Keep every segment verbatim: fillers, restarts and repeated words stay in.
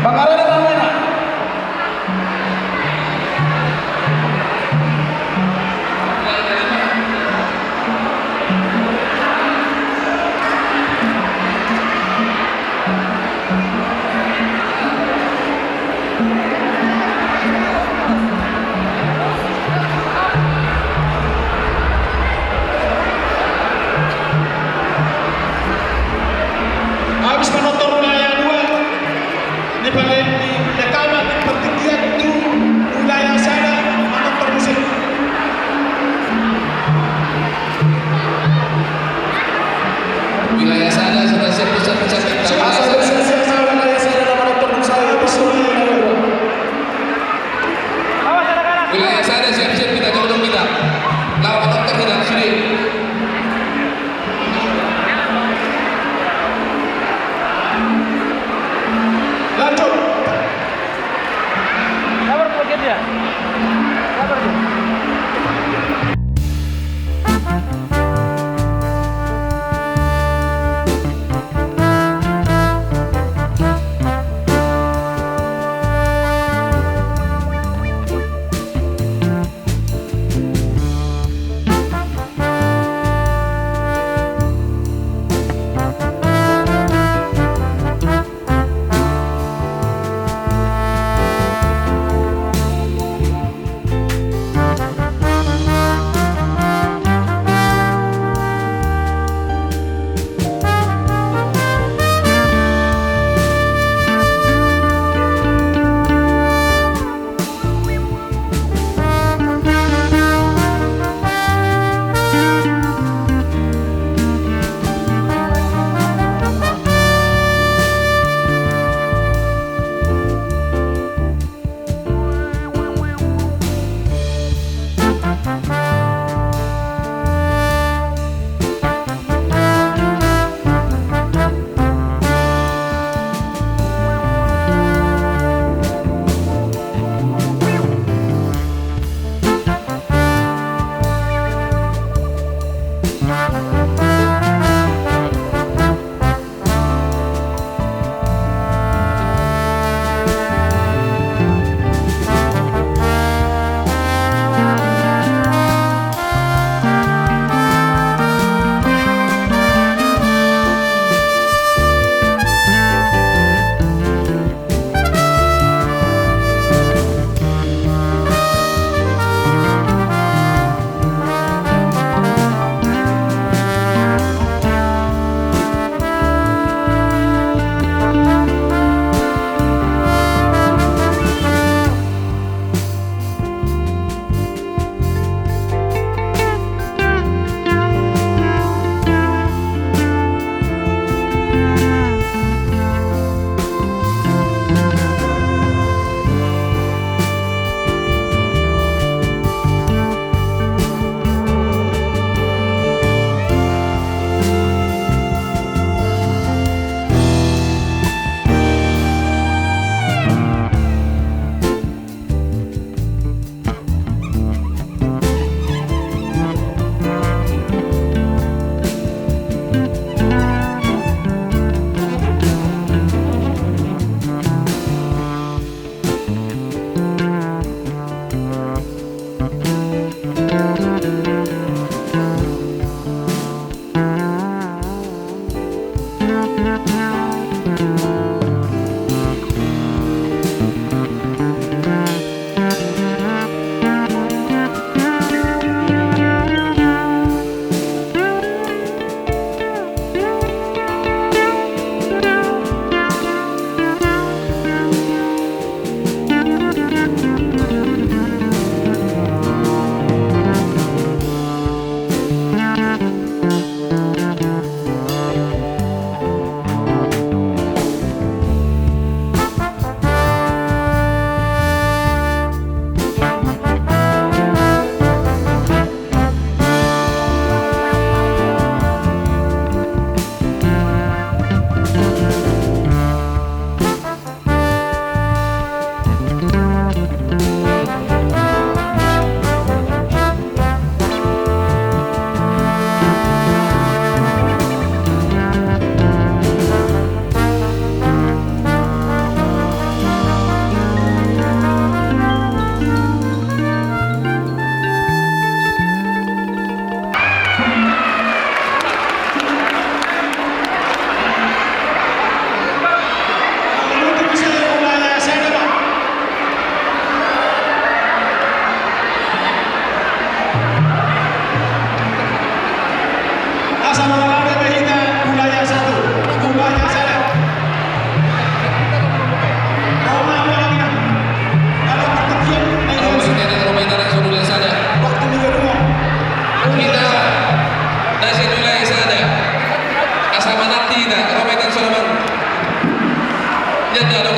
Mangarana ma mena. Habis manortor wilayah dua, di bagian di rekaman di pertinggian tu wilayah sada, manortor di sini. Wilayah sada sudah siap, pusat, pusat, pusat. Siap, siap, siap, siap, wilayah sada, manortor di sini, habis wilayah dua. Wilayah sada siap-siap, kita jodong kita. Lawan otak kita, sini. Lanjut.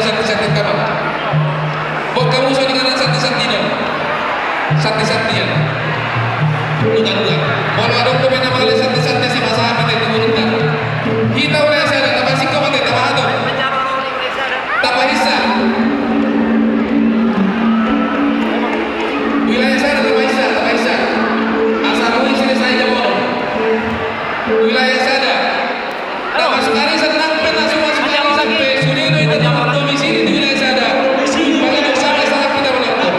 Santi-santi, kamu. Buat kamu, soal dengan santi-santi, no. Santi-santi, ya. Lu tak luar. Molo adong dope na mangalean santi-santi, si masa apa tadi menurut tak? Hita wilayah sada, tapasikko mate, tapahato. Tapahinsa. Wilayah sada, tapahinsa, tapahinsa. Asa rugi sini saya jam molo. Wilayah sada. Tamasuk arisan nang pe, na so masuk arisan pe, sude do hita domisili di wilayah sada. Pala do sada, sada hita manonton.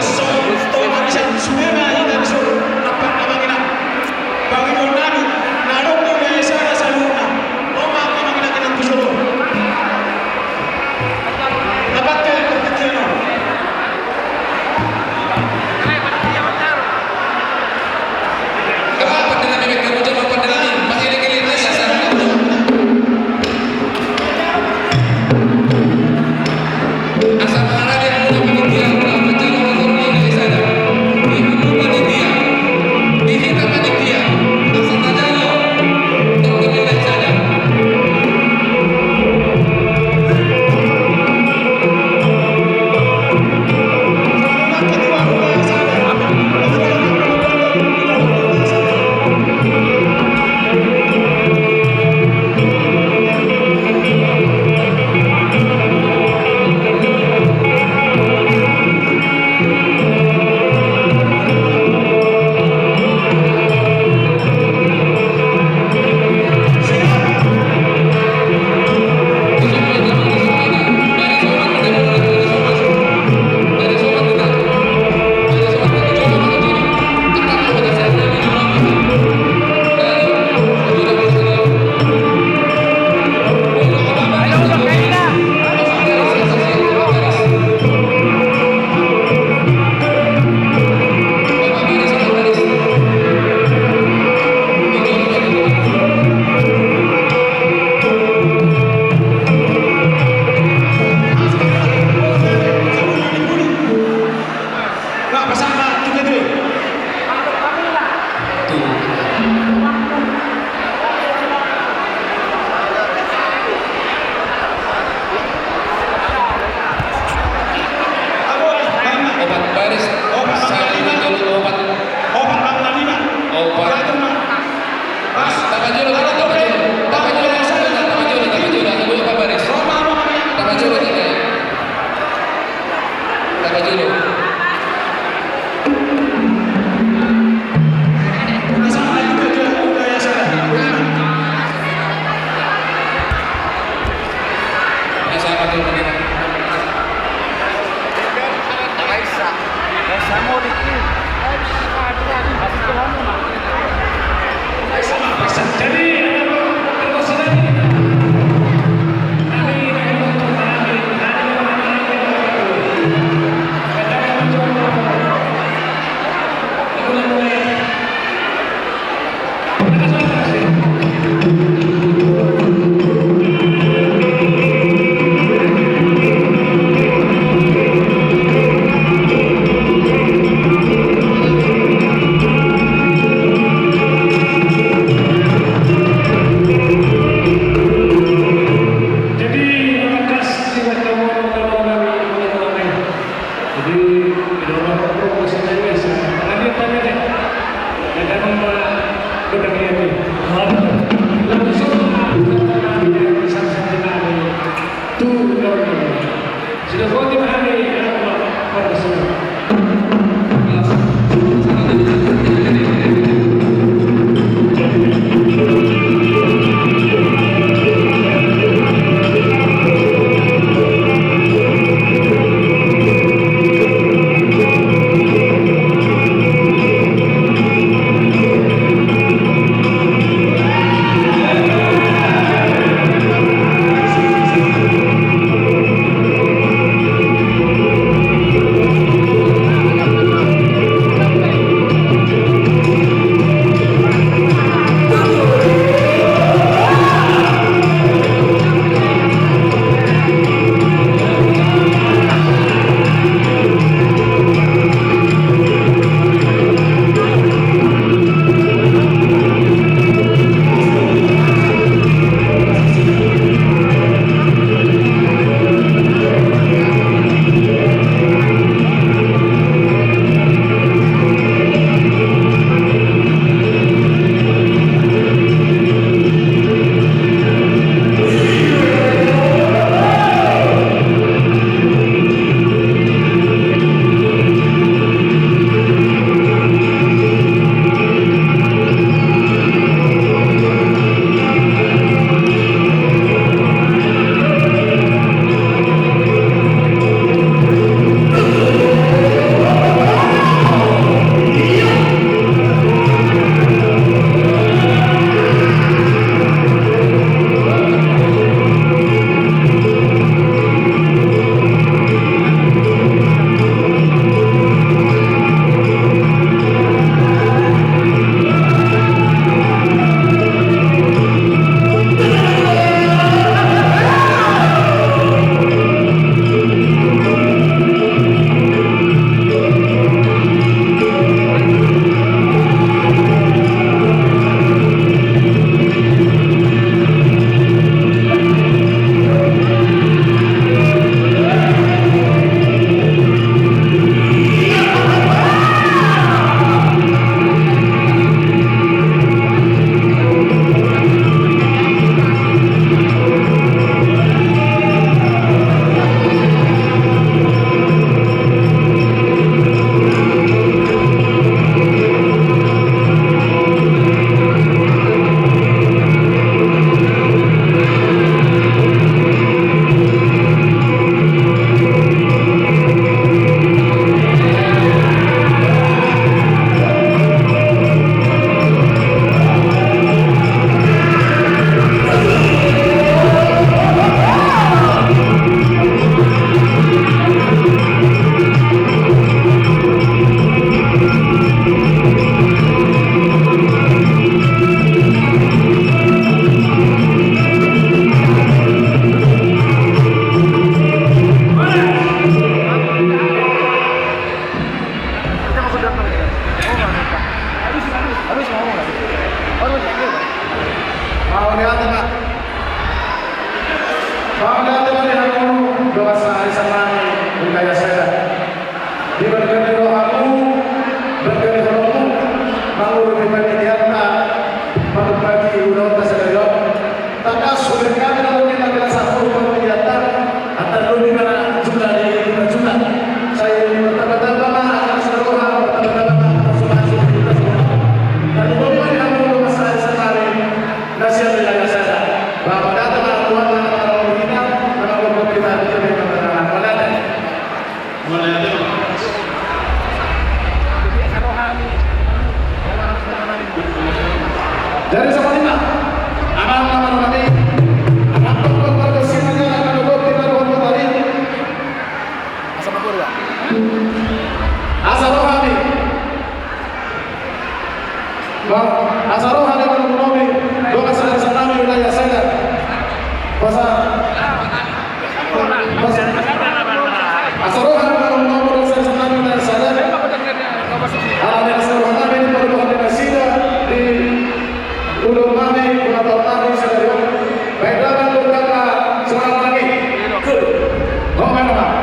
Ari sannami wilayah sada. Diberkati rohamu, berkati rohamu, mangurupi panitianta, mangurupi ulaonta sadari on. Tangkas hubege hami na lobi na binahen sahat tu panitianta, antar lobi ma na juta di juta-juta. Sai martamba-tamba ma angka na saroha, martamba-tamba ma angka na sumasu. Tarlumobi ma di hamu dongan sahari-sahari. Nasihat dari ayah saya. Bapak datang anak buah, anak buah kita, anak buah kita, kita, kita, anak buah kita. Mulai ada. Dari sama lima. Anak, anak, anak, anak. Anak buah, anak buah, anak buah, anak buah, anak buah, anak buah. Asa roha ni. Ba, asa roha ni manunggunami, dongan sahari-sahari nami wilayah sada. Asa, asa, asa roha ni manunggunami, dongan sahari-sahari nami wilayah sada. Ala ni asa roha nami di parumahan di nasida, di ulaon nami, ulang tahun nami, sadari on. Baik, damang, dongan, semangat lagi. Good. Dongan, dongan.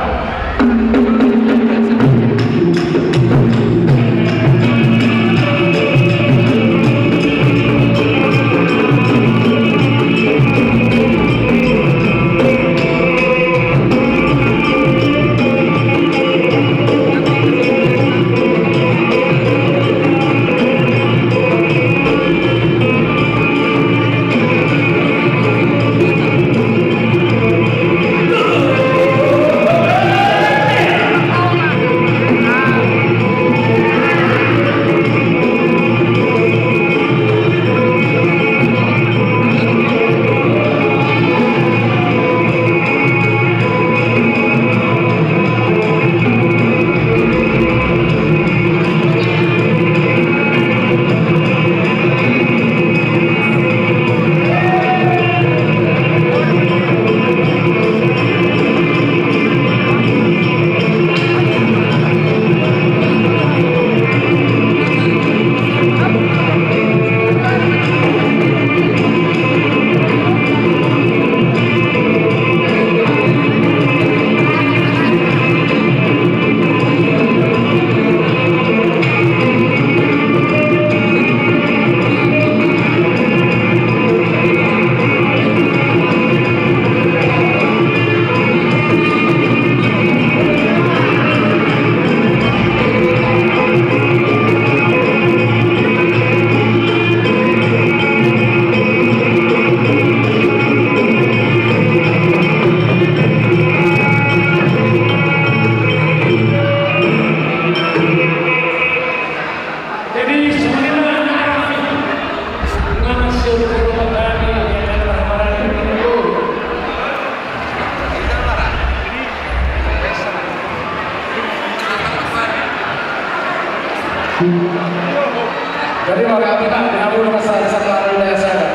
Jadi, maka kita di hamu na sahari-sahari wilayah sada.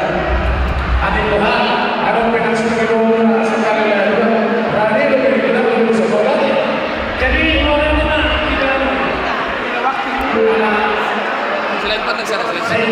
Adi Tuhan, adong pe na sumedong na sakali lagi. Berani lebih kita lebih sekolah. Jadi, mau yang mana? Kita selain pandang sana, selain sana.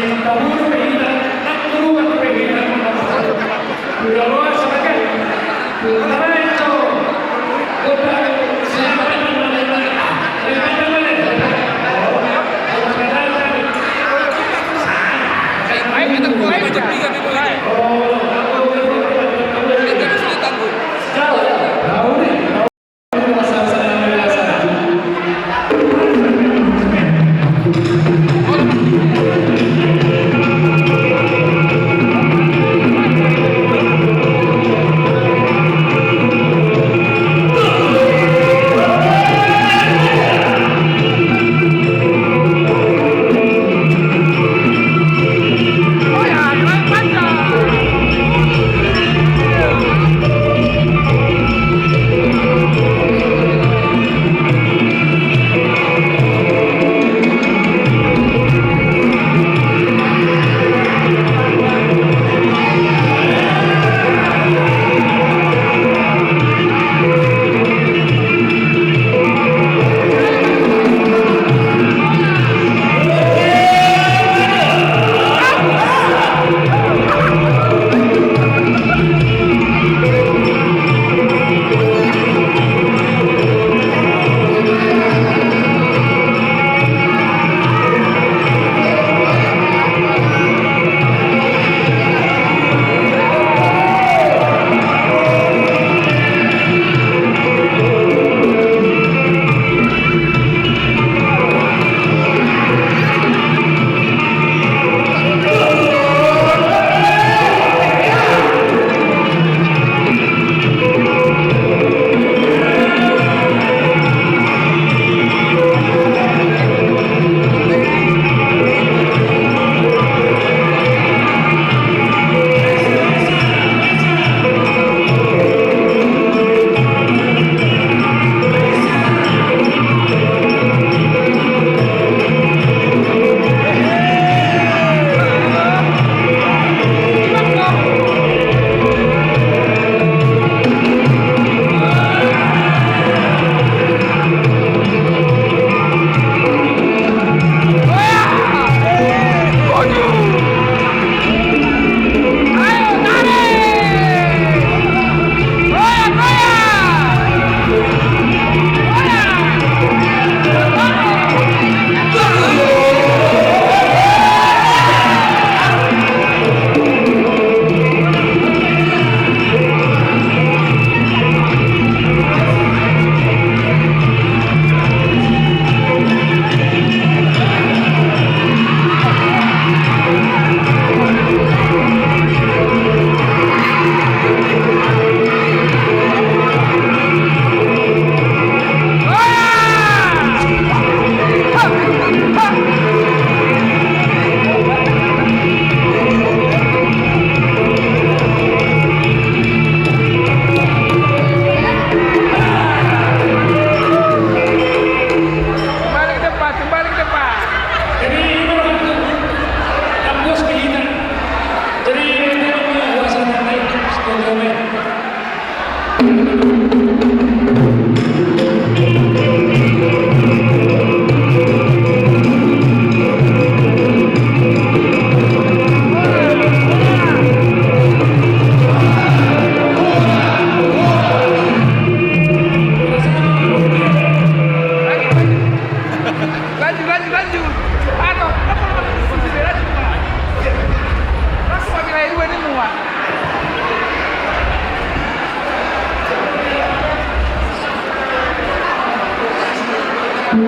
Adong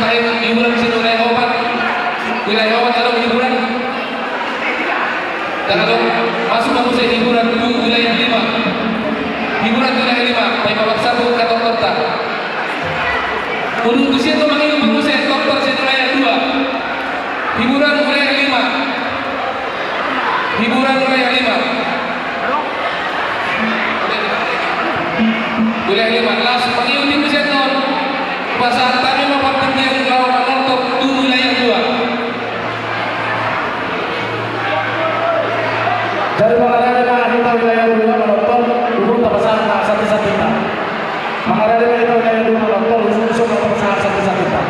baen hiburan sian wilayah opat. Wilayah opat adong hiburan. Dang adong, masuk ma muse hiburan tu wilayah lima. Hiburan tu wilayah lima, paima bangsa tu katortorta. Unang tusi do mangihut muse tortor sian wilayah dua. Hiburan wilayah lima. Hiburan wilayah lima. Wilayah lima, las mangihut muse on. Pasahat hami ma partingkian laho manortor tu wilayah dua. Jadi, mangarade ma hita wilayah dua manortor, umur tapasahat ma santi-santinta. Mangarade ma hita wilayah dua manortor, umur tapasahat santi-santinta.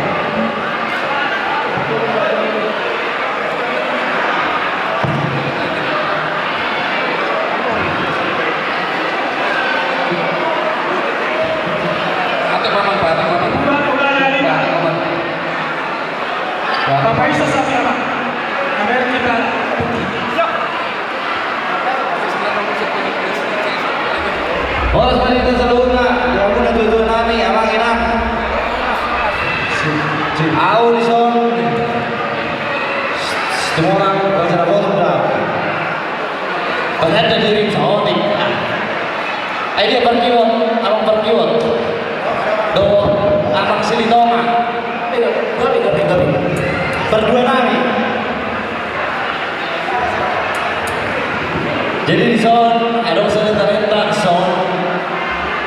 Atau paman, paman, paman. Paman, paman. Bapak Isa Sapiama. Amerika. Horas ma di hita saluhutna, di hamuna tuatua nami, amang inang. Au dison. Situmorang, raja na botul da. Pahada diri saotik. Ai dia parkiwat, amang parkiwat. Do, amang Silitonga. Gabe, gabe, gabe. Pardua nami. Jadi dison, adong sada talenta dison.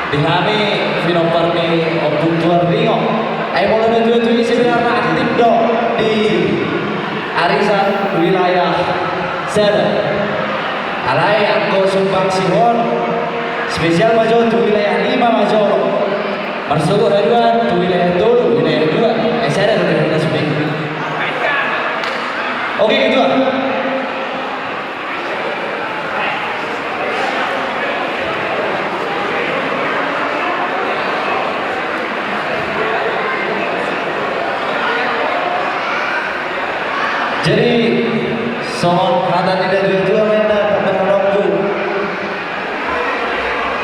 Di hami pinompar ni Ompu Tuan Ringo. Ai molo na tuatua i sebenarna aktif do di arisan wilayah sada. Alai anggo sumbangsihon, spesial ma jo tu wilayah lima ma jo. Marsogot haduan tu wilayah tolu, wilayah dua. Ai sada do wilayah na sude. Oke, ketua. Jadi, songon hata ni natuatua ma inna, pambahenonku.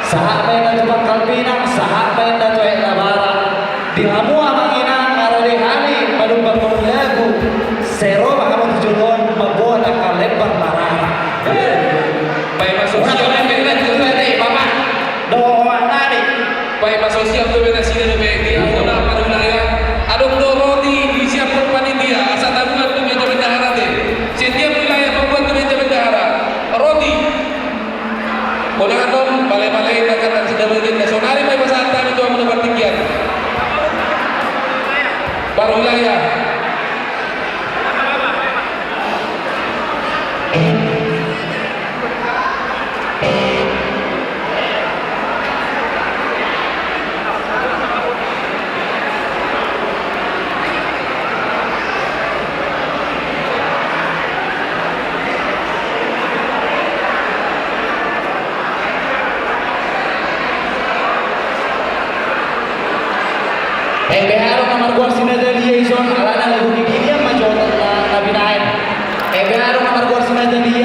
Sahat ma inna tu Pangkal Pinang, sahat ma inna tu Aek Nabarat. Di hamu amang inang, nga rade hami manumpak marulaku. Sai ro ma hamu tu jolo on mamboan angka lembar marara. Paima so siap dope nasida dope, Paman. Dongan nami. Paima so siap dope nasida dope, di angka parwilayah. Adong do roti disiapkon panitia, asa tabuat tu meja bendahara te. Setiap wilayah pambuat tu meja bendahara. Roti. Unang annon, bale-bale, dangkan nasida dope, sonari ma dipasahat hami tu hamu na partingkian. Parwilayah. Embe adong na margoar si Natalia dison, alana lagu ni Gilian ma jo na, na binaen. Embe adong na margoar si Natalia.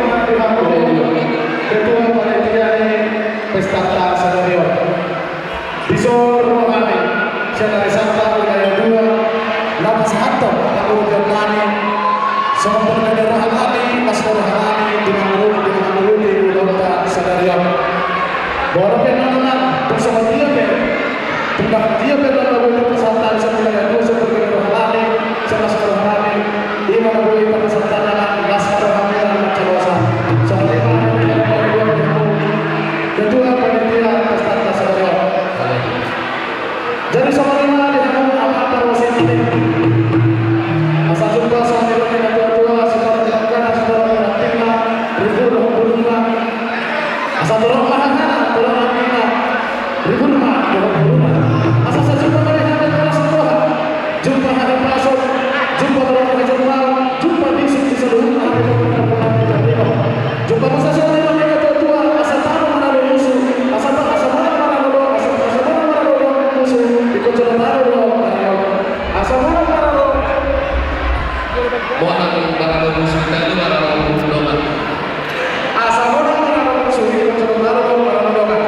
ma di hamu ketua panitia ni pesta sadari on. Dison roha nami sian ari Sabtu, Wilayah dua, na pasahathon hangoluan nami, songon pargana roha nami, las ni roha nami, di mangurupi, di mangurupi ulaonta sadari on. Boha pe nonang, tung songon dia pe, tung dia pe nonang, boi pasahat nami sian Wilayah dua, songon pargana roha nami, sian las ni roha nami, ima na boi pasahat nami, las ni roha nami, las ni roha nami. Songon i ma, ketua panitia pesta sadari on. Jadi songon i ma di hamu amang parhosian nami. Asa jumpa songon i ma di natua-tua, sitadohon ni dangkana, sitadohon ni rantingna, rimbur dohot bulungna. Asa torop ma hahana, torop ma nangkingna, rimbur ma dohot bulungna. Asa sai jumpa ma di hami na las ni roha. Jumpa hahipason, jumpa torop ni hajolmaon, jumpa bisuk di saluhutna hami na las ni roha. Jumpa muse songon i ma di natua-tua, asa tano ma na dohot musu, asa ta-, asa monang ma na dohot, asa, asa monang ma na dohot musu, ingkon jolo tano do na dohot. Asa monang ma na dohot. Monang ma na dohot musu, tano ma na dohot dongan. Asa monang ma na dohot musu, ingkon jolo tano do na dohot dongan.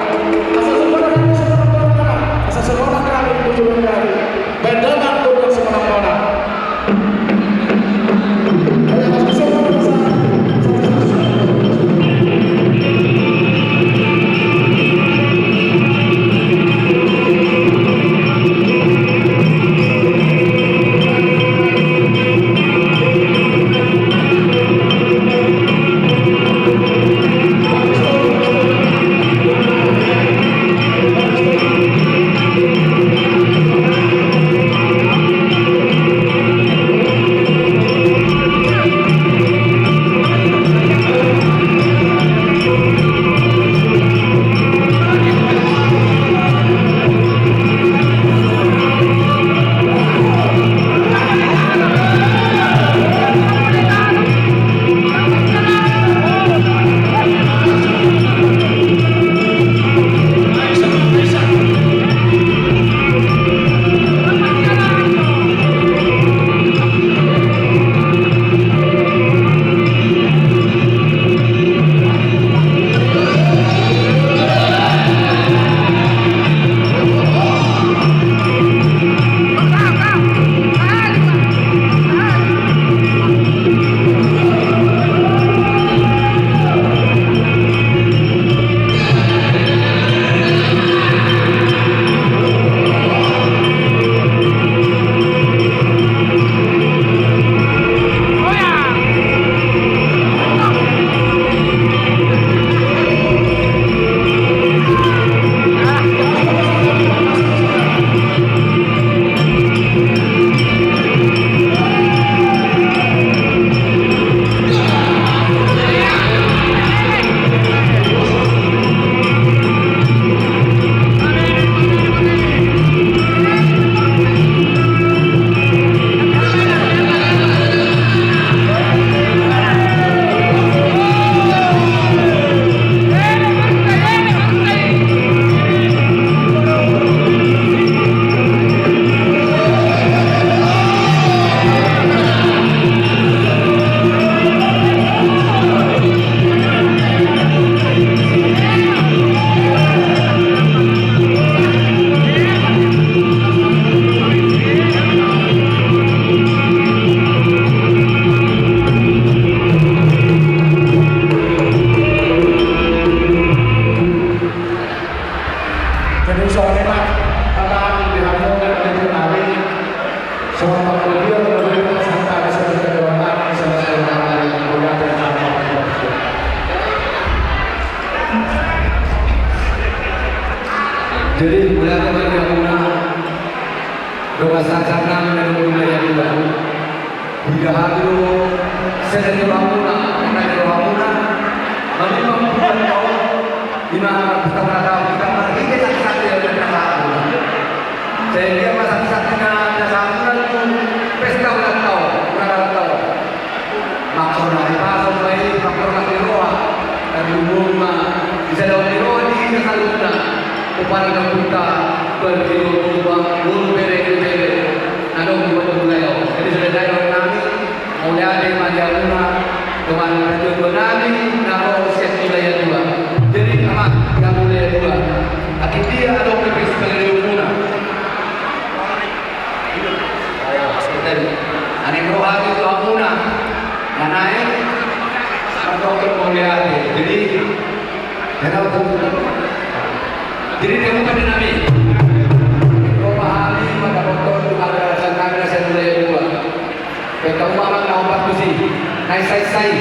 Asa jumpa ma hami songon i ma, asa songon i ma hami, jumpa ma hami. Baen damang tu dongan simonang-monang. Jadi, soalnya, Pak, apa, di hari ini, di hari ini, soal Pak Rudi, Pak Rudi, Pak Santa, Pak Santa, Pak Santa, Pak Santa. Jadi, mulai dari yang muna, rumah sakit nami dan rumah yang dua. Hujahatu, sada ni rohamuna, sada ni rohamuna, mami mampuan kau, di mana kita pernah tahu, kita marhite sakti-sakti yang kita tahu. Sehingga masa sakti-sakti na, na sahuna tu pesta ulang tahun, ulang tahun. Maksudna, di pasal baik, maksudna di roha, dan umumna, bisa daun di roha, di hita salutna, kepada kita, berdiri, berubah, bulu bere, bere. Adong di batu mulai on. Jadi, saudara-saudara nami, mauliate ma di hamuna, teman perjuangan nami, na ro sian wilayah dua. Jadi, aman, yang wilayah dua. Akhirnya adong ke festival di hamuna. Anem roha di hamuna. Na naeng, adong ke mauliate. Jadi, Jadi, dia bukan di nami. Kau pahami, maka kau tahu, ada alasan kami, saya mulai dua. Baik, kamu makan, kamu pas kursi. Naik, sai, sai.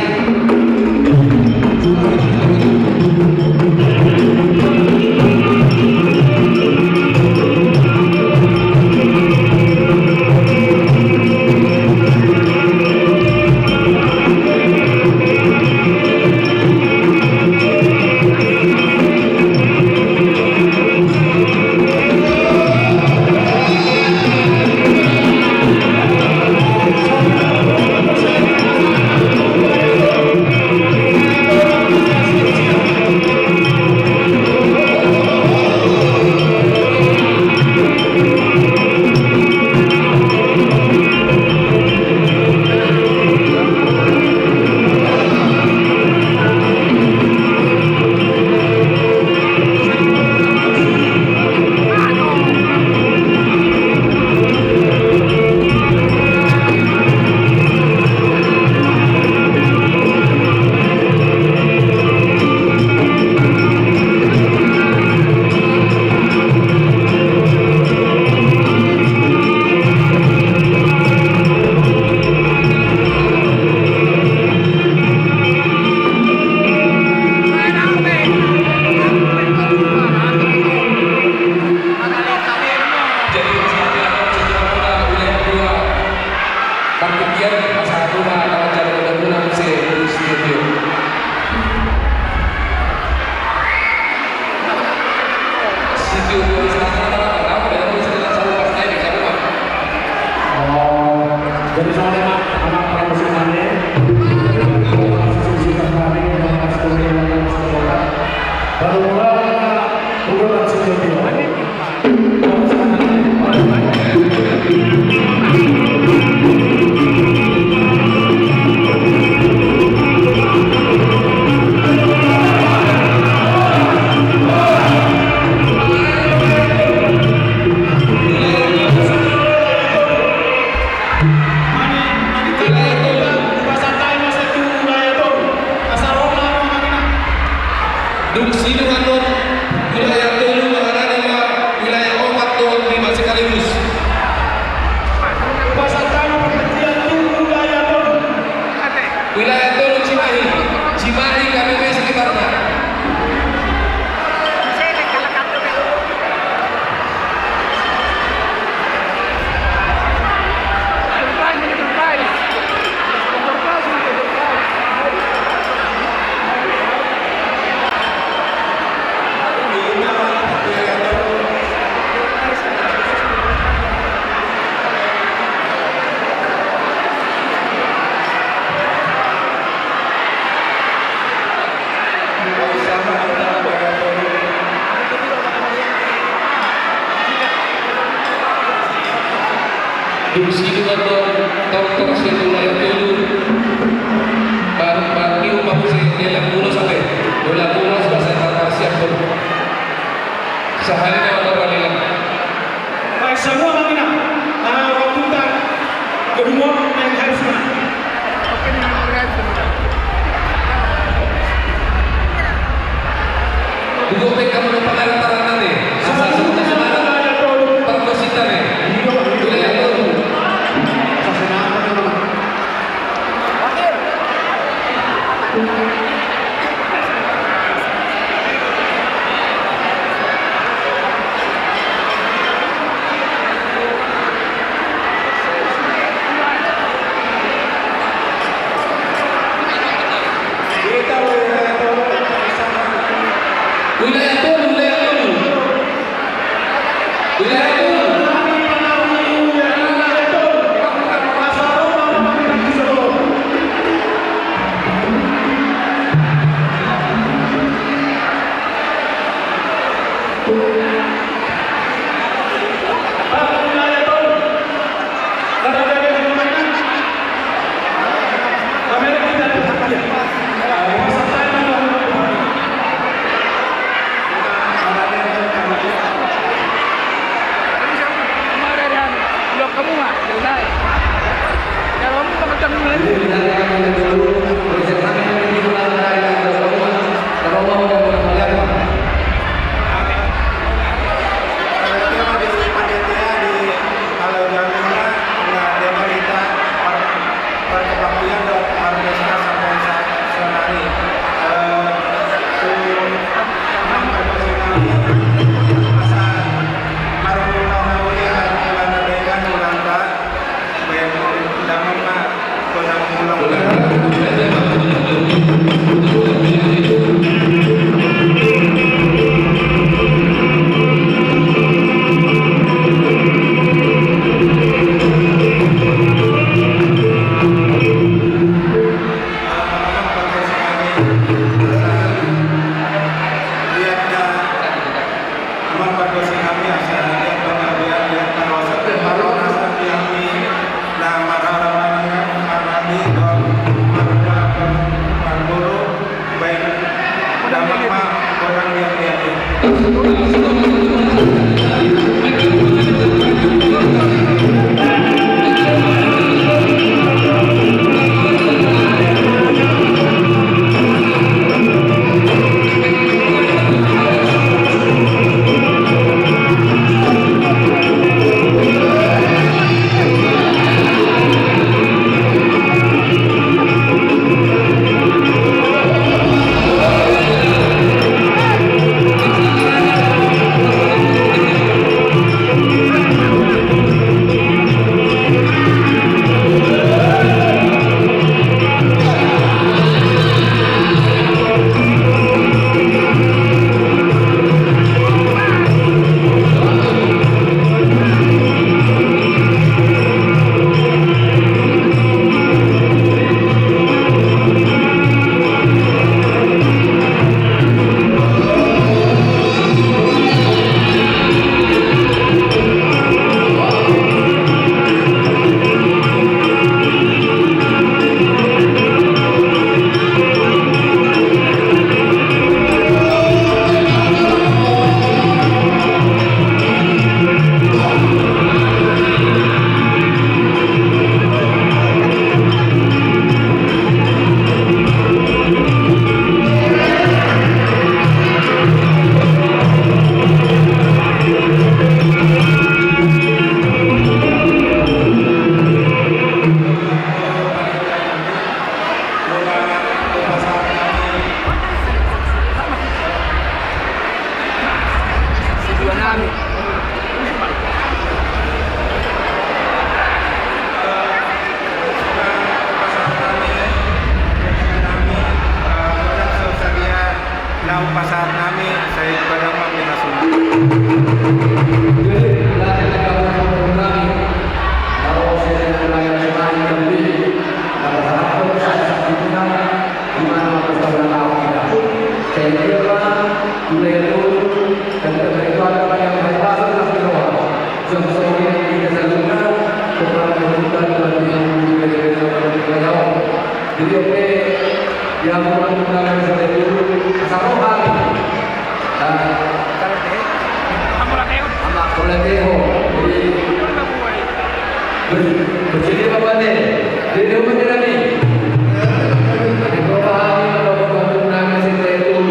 Dung sidung annon wilayah tolu mangalani ma wilayah opat dohot lima sekaligus. Wilayah tolu Cimahi, Cimahi K B B sekitarnya. Dung sidung annon tongtong sian wilayah tolu. Baru, baru ni upa muse, dia lam ulos ape? Dia lam ulos, bahasa Indonesia pun. Sahali na, baru ni lam. Baik, semua kami nak, ah, waktu tak kedua main harus menang. Dua P K menang pangaran tarangan nih. Salah Parkebaktian dohot parpesta sampe sa-, saonari. Eh, tu, amang pargonsi nami, asa marhula na uli, marhula na denggan hulanta, baen damang ma, godang ulang. Naung pasahat nami, sai godang ma pinasuna. Jadi, ulaen na gabe nami, laos sian nelayan nami Jambi, na pasahathon sahat-sahat di mana, di mana pasahathon nami. Sai dia ma, ulaen on, dan kebetulan kami yang berhasil nasi roha. Jom songon i di desa Luna, kepada kita, Tuhan, di Jadi, oke, ya, bukan undangan saya dulu. Asal roha. Nah. Amak, boleh tengok. Jadi, ber-, bercerita apa nih? Jadi, apa nih, Rani? Jadi, roha, kalau bukan undangan saya dulu.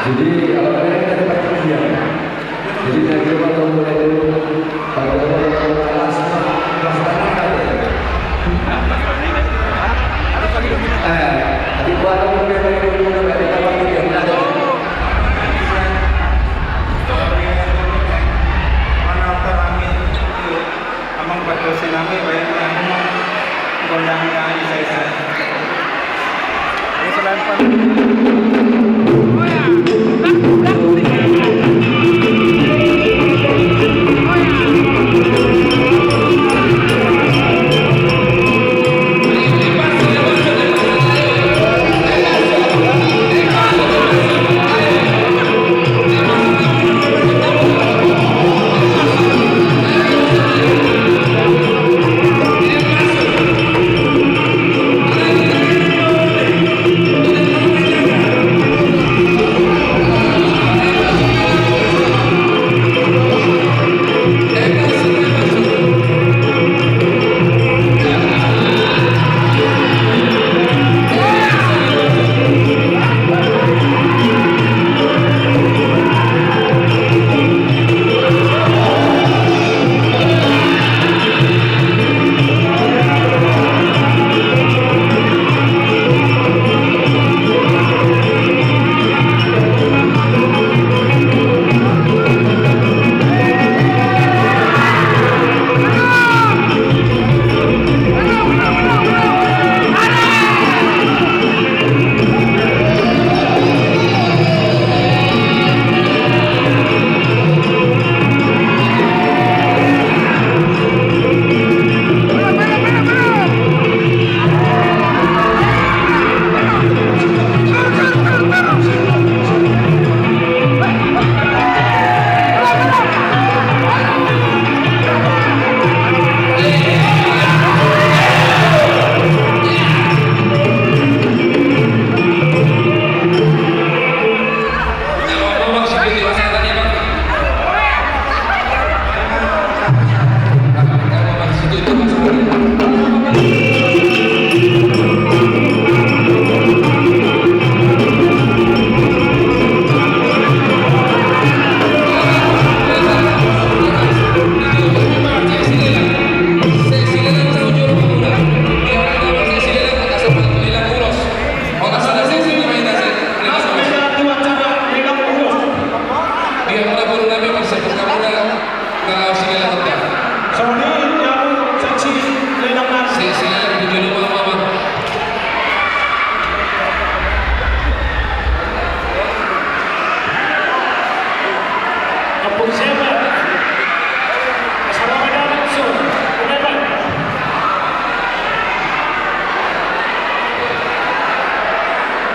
Jadi, awalnya kita dapat dia. Jadi, dari rumah kamu mulai dulu. Pada rumah kamu kelas, kelas berapa tadi? Eh, tadi gua ada mau bilang dulu, udah balik, apa gitu, ya, udah ada. Mana apa rame? Amang padosi nami baik nami gondang nami saya. Ini selain pan.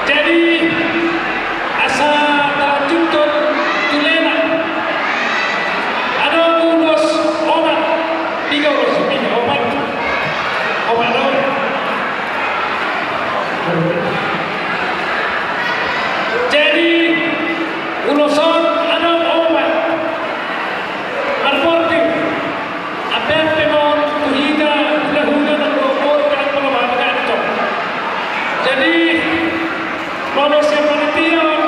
Jadi, asa talanjuthon tu leleng. Adong ulos opat, tiga ulos, tiga, opat. Opat do. Jadi, ulos on adong opat. Marportir. Ampe-ampe ma on tu hita, hula-hula nang dohot boru, nang pala mama ganto. Jadi, molo sian panitia on,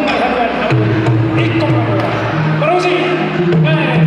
Ingkon ma haduan hamu, ingkon ma boha. Parusi. Eh.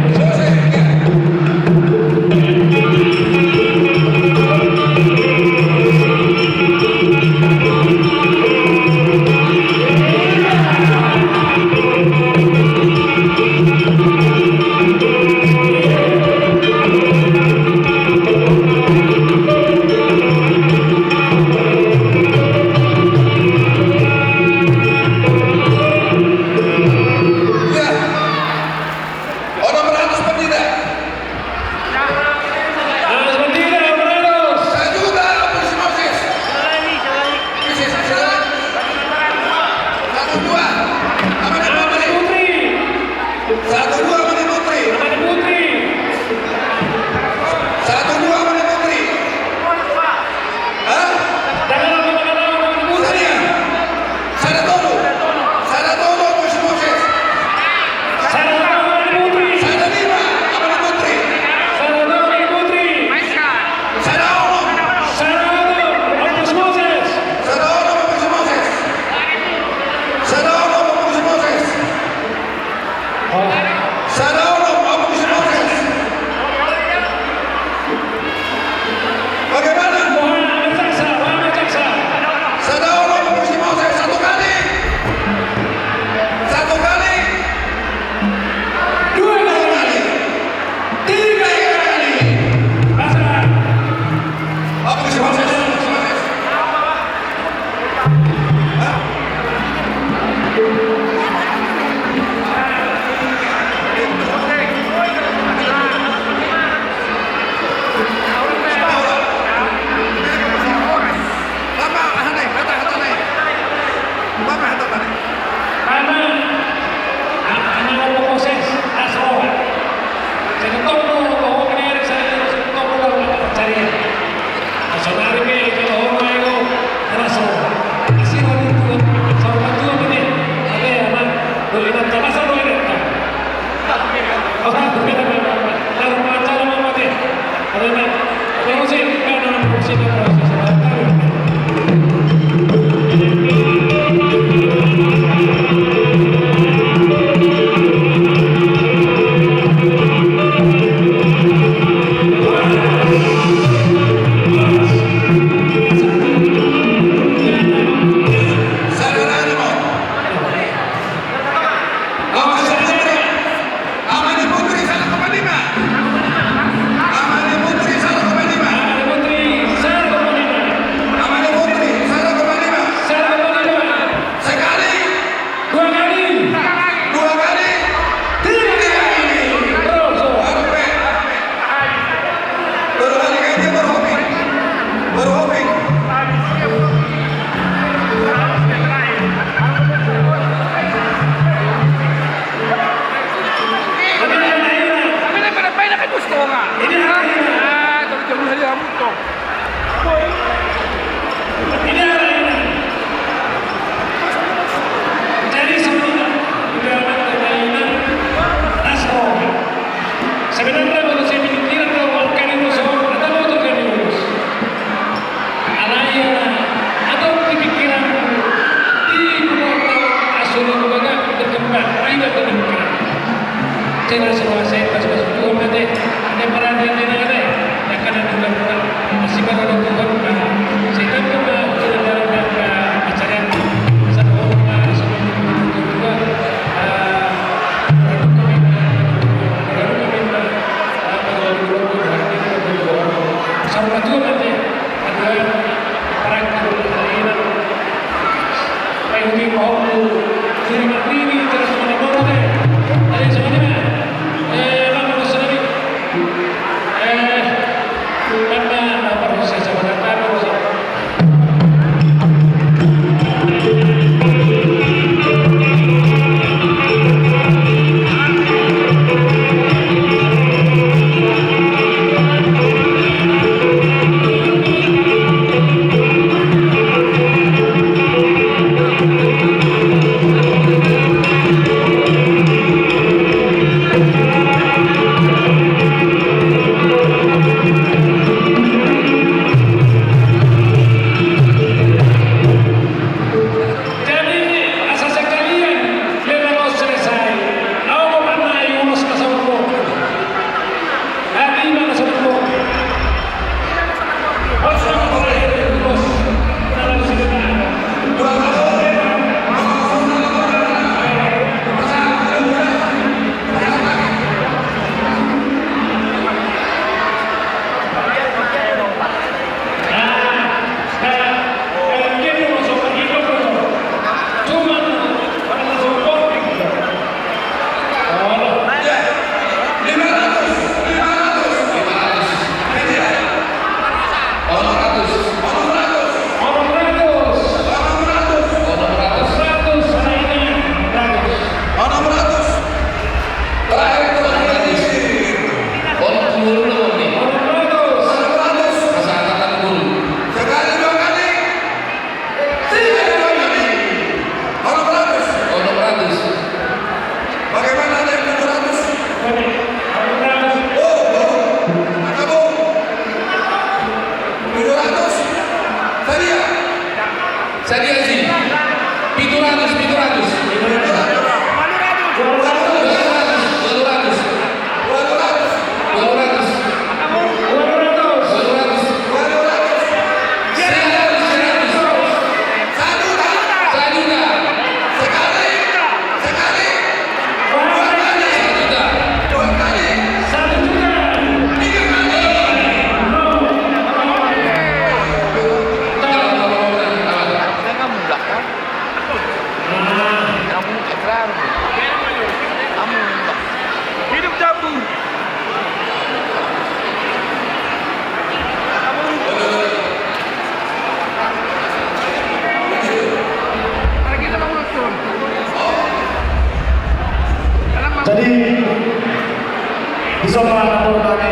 Sama na boru nami,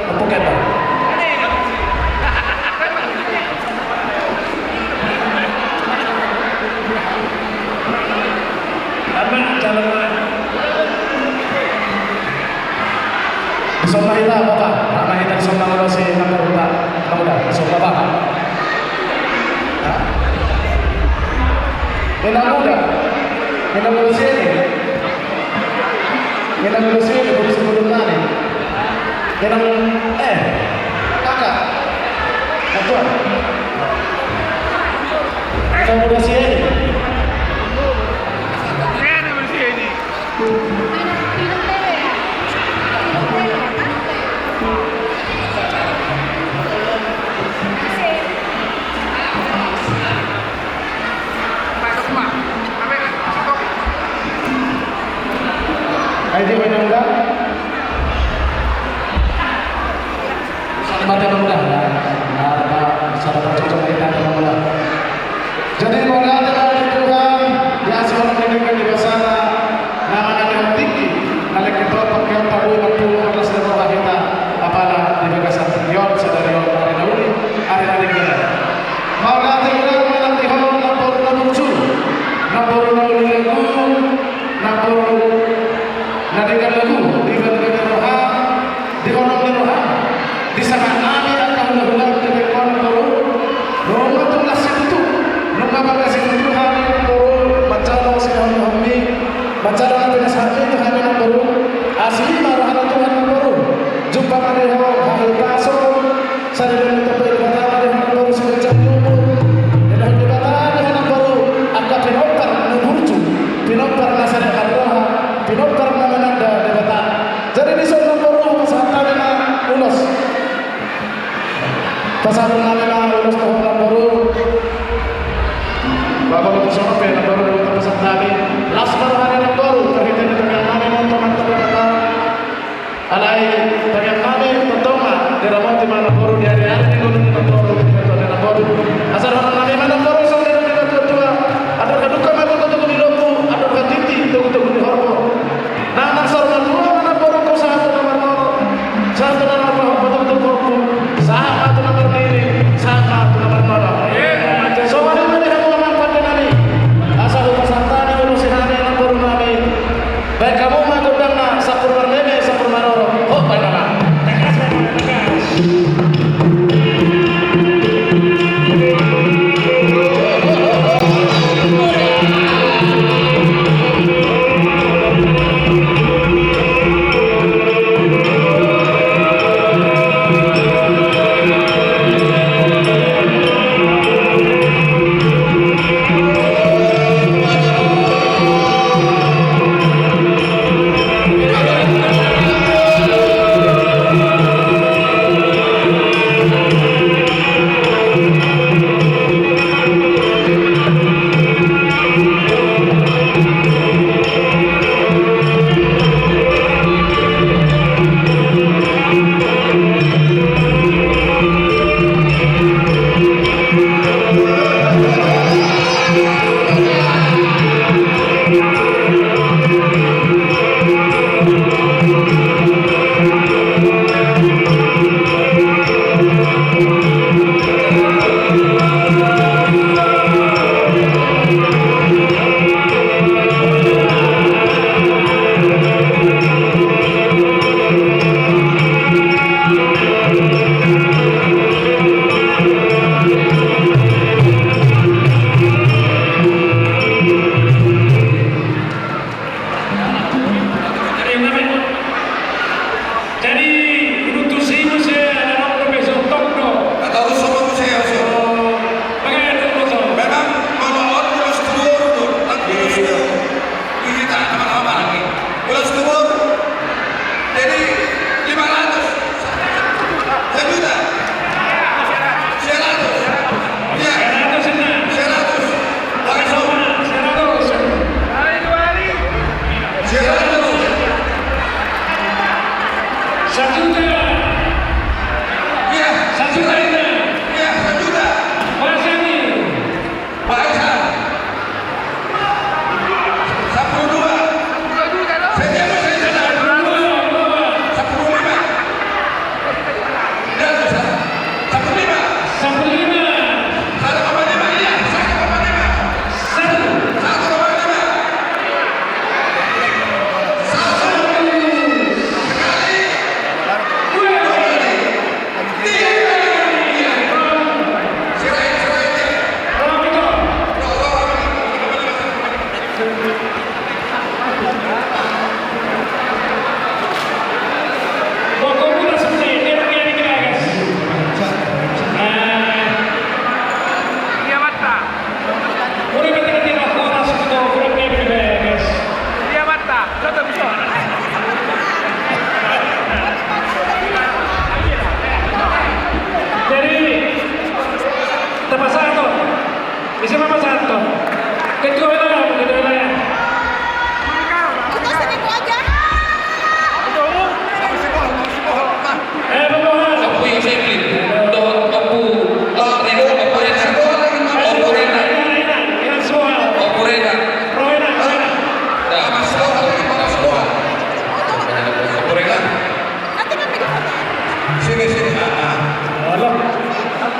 Opo Keta. Ama, calon. Dison ma hita, Bapak. Ama, hita dison ma, Bapak, si na boru ta. Bapak, dison ma, Bapak. Hah? Ina muda. Ina muda sini. Ina muda sini, boru si boru nami. Ina, eh, kakak. Kakak. Ina muda sini. Ai dia main muda. Mate na muda. Nah, nah, sada cocok kita na muda. Jadi, mauliate ma di Tuhan, di asi holan na denggan di basana, na mangalehon tingki, na lengket on pangkeon, parbue, marpungu, marlas ni roha hita, apala di bagasan tingki on, sadari on, ari na uli, ari na denggan. Mauliate ma di Tuhan, namboru na burju, namboru na uli lagu, namboru na denggan lagu, denggan, denggan roha, di holong ni roha, di sangap nami angka hula-hula di bengkon boru. Nunga tung las situtu, nunga bagas situtu hami boru, manjalo sihaholongonmi, manjalo na pinasami tu hami namboru. Asi ma roha ni Tuhan namboru. Jumpa ma di ho hahipason. Sadari on ditambai Debata ma di ho namboru siganjang ni umur. Ditambai Debata ma di ho namboru angka pinompar na burju, pinompar na sada marroha, pinompar na mananda Debata. Jadi dison namboru pasahat hami ma ulos. Pasahat hami ma ulos tu ho namboru. Bapak, bapak, songon pe namboru, pasahat hami. Las ma roha ni namboru, marhite ni tangiang nami ma on tu Amanta Debata. Alai tangiang nami tongtong ma diramoti ma namboru di ari-ari ni ngolu ni namboru, di tua-tua ni namboru. Asa dohonon nami ma namboru songon nidok ni natua-tua: Andor halumpang ma togu-togu ni lombu, andor hatiti togu-togu ni horbo. Nang saur matua ma namboru, sahat tu na marnono, sahat tu na marpahompu, sahat ma tu na marnini, sahat ma tu na marnono. Songon i ma di hamu amang pande nami. Asa hupasahat hami ulos sian hami namboru nami. Baen hamu ma gondangna, sampur marmeme, sampur maroro. Ho, baen ma. Jadi, udutusi muse, anak dope so tong do. Atau so muse, so. Pakai itu, so. Memang, mama on, ulos tubuh, tubuh. Iya, iya. Ini tak apa-apa lagi. Ulos tubuh. Jadi, lima ratus. Sejuta. Seratus. Iya. Seratus. Seratus. Langsung. Seratus. Seratus. Sajuta. Iya. Sajuta. Iya, sajuta. Pasangi. Pak Aisyah. Sampulu dua. Sampulu dua. Sampulu dua.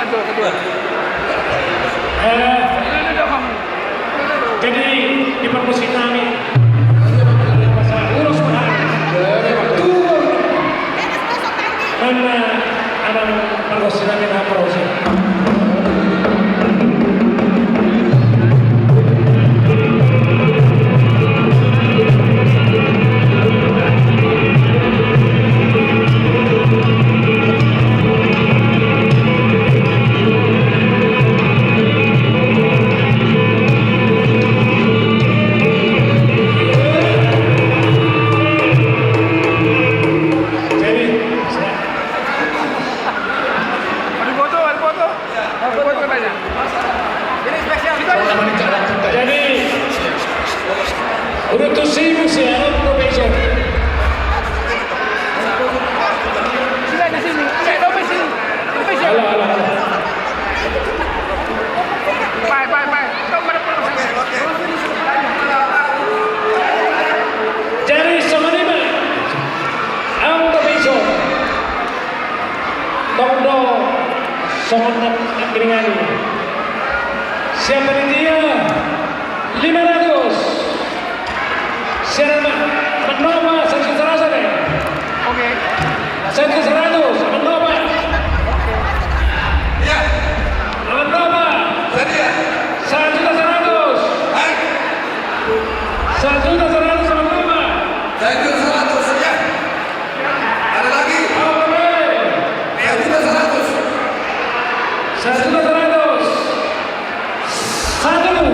Eh, jadi di pargonsi nami, urus ma, mana anak pargonsi nami na pargonsi. Jadi, udah tuh sibuk sih ya, udah besok. Alah, alah, alah. Jadi songon i ma, ahu do besok. Tong do songon na anggiringan i. Sian panitia lima ratus. Sian Aman Nova satu juta seratus, eh. Oke. Satu juta seratus, Aman Nova. Oke. Iya. Aman Nova. Satu juta seratus. Hai. Satu juta seratus, Aman Nova. Satu juta seratus, ya. Ada lagi? Satu juta seratus. Satu juta seratus. Satu.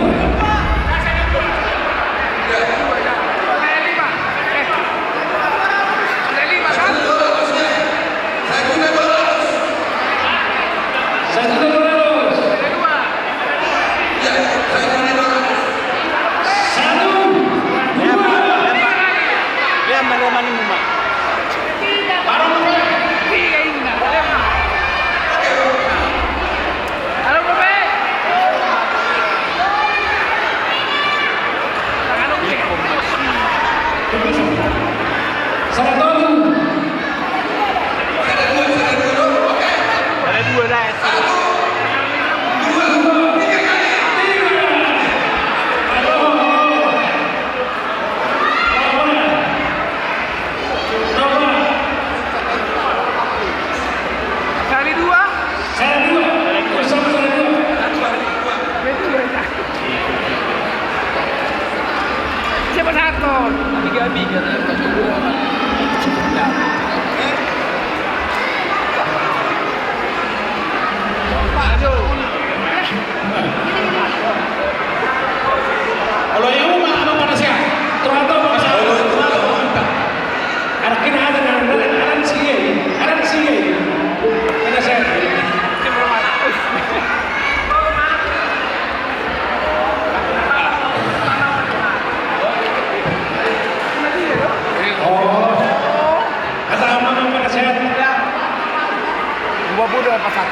Satu juta dua ratus. Satu, dua. Lema, lema, lima. Tiga, inna, lema. Halo, Bobe. Tangan oke. Satu. Ada dua, ada dua, oke. Ada dua, dah. Satu, dua, tiga kali. Sari dua. Sari dua. Bersama sari dua. Siapa satu? Tiga tiga. Aduh. Olo, i ma, amang panasehat. Troha do, amang panasehat. Anak kina ada, anak, anak, anak si, anak si. Panasehat. Oh. Kata amang, amang panasehat. Dua puluh dua pasang.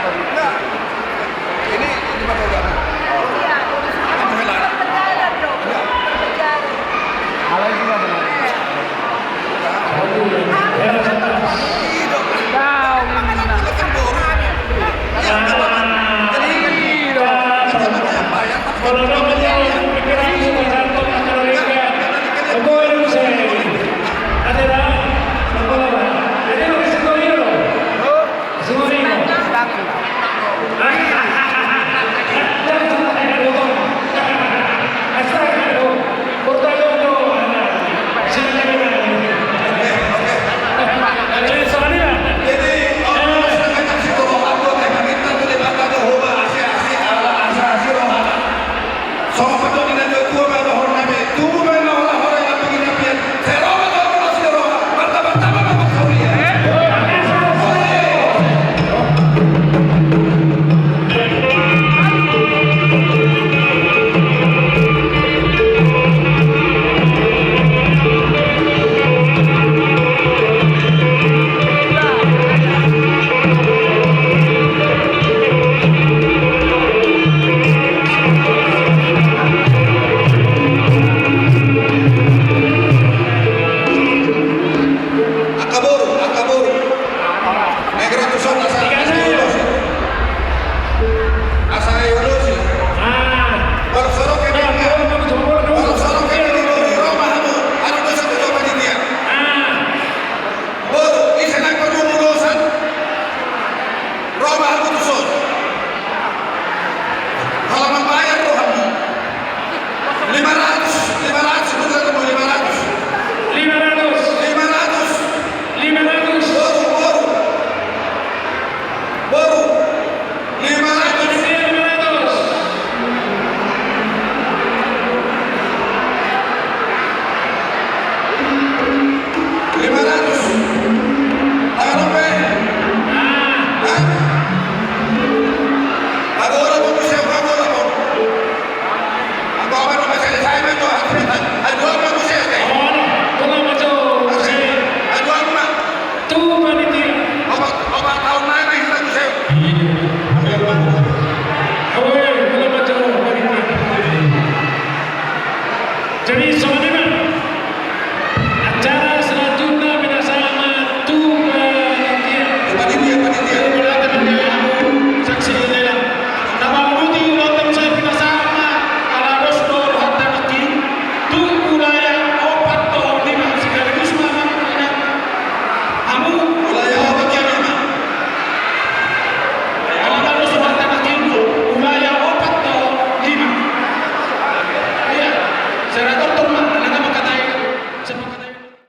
Ini, ini pakai gak? Iya, ini pakai lah. Penjara, Bro. Iya. Penjara. Kalau ini nggak benar.